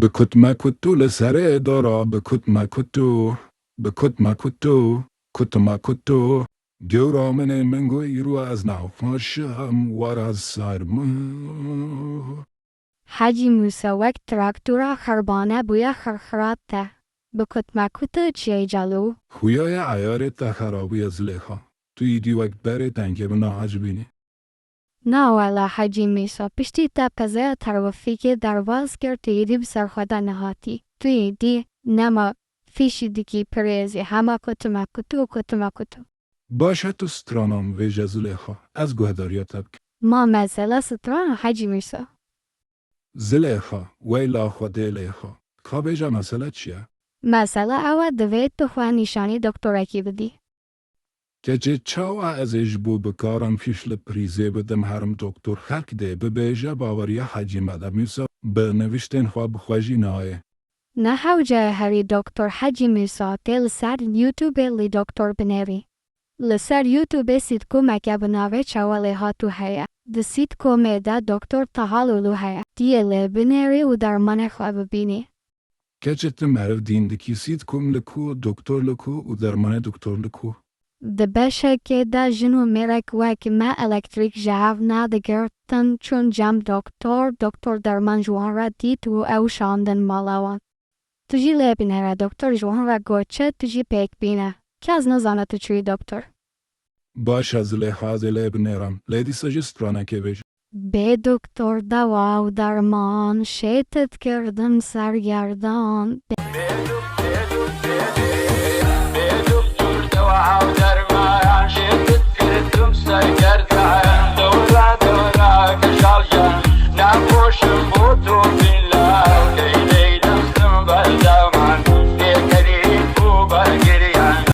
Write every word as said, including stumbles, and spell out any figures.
Bi kutme kutu li serê dora, bi kutme kutu, bi kutme kutu, kutme kutu. Gewra min ê, min got îro ez nexweşim, were ser min. Hecî Mûsa wek traktora xerbane bûye xirxirat te. Bi kutme kutu çiyê calo. Xuya ye eyarê te xera bûye Zilêxa. Tu îdî wek berê tengê min nahecibînî. Na wela Hecî Mûsa, piştî te qezeya terwefîkê derbas kir, tu îdî bi ser xwe de nehatî. Tu îdî nema fîşî dikî pirêzî, hema kutime kutu, kutime kutu. Baş e, tu stranan vêje Zilêxa, ez guhdariya te bikim. Ma mesele stran e Hecî Mûsa. Zilêxa, weyla Xwedê Lêxa. Ka bêje mesele çi ye? Mesele ew e, divê tu xwe nîşanî doktorekî bidî. Keçê çawa ez ê ji bo bikarim fîş li prîzê bidim herim doktor? Xelk dê bibêje baweriya Hecî Mele Mûsa bi niviştên xwe bi xwe jî nayê. Ne hewce ye herî doktor Hecî Mûsa, tê li ser YouTubeê lî doktor binêrî. Li ser YouTubeê sîtkomeke bi navê Çawa Lêhatû heye. Di sîtkomê de doktor Taha Lûlû heye. Tu yê lê binêrî û dermanê xwe bibînî. Keçê tu meriv dîn dikî, sîtkom li ku, doktor li ku û dermanê doktor li ku? Di beşekê de jin û mêrek wek me elektrîk ji hev nedigirtin, çûn cem doktor, doktor derman ji wan re dît û ew şandin mala wan. Tu jî lê binêre, doktor ji wan re got çi, tu jî pêk bîne. Kes nizane tu çûyî doktor. Baş e Zilêxa, ez ê lê binêrim, lê dîsa jî stranekê bêje. Bê doktor dewa û derman şêtit kirdim sergerdan.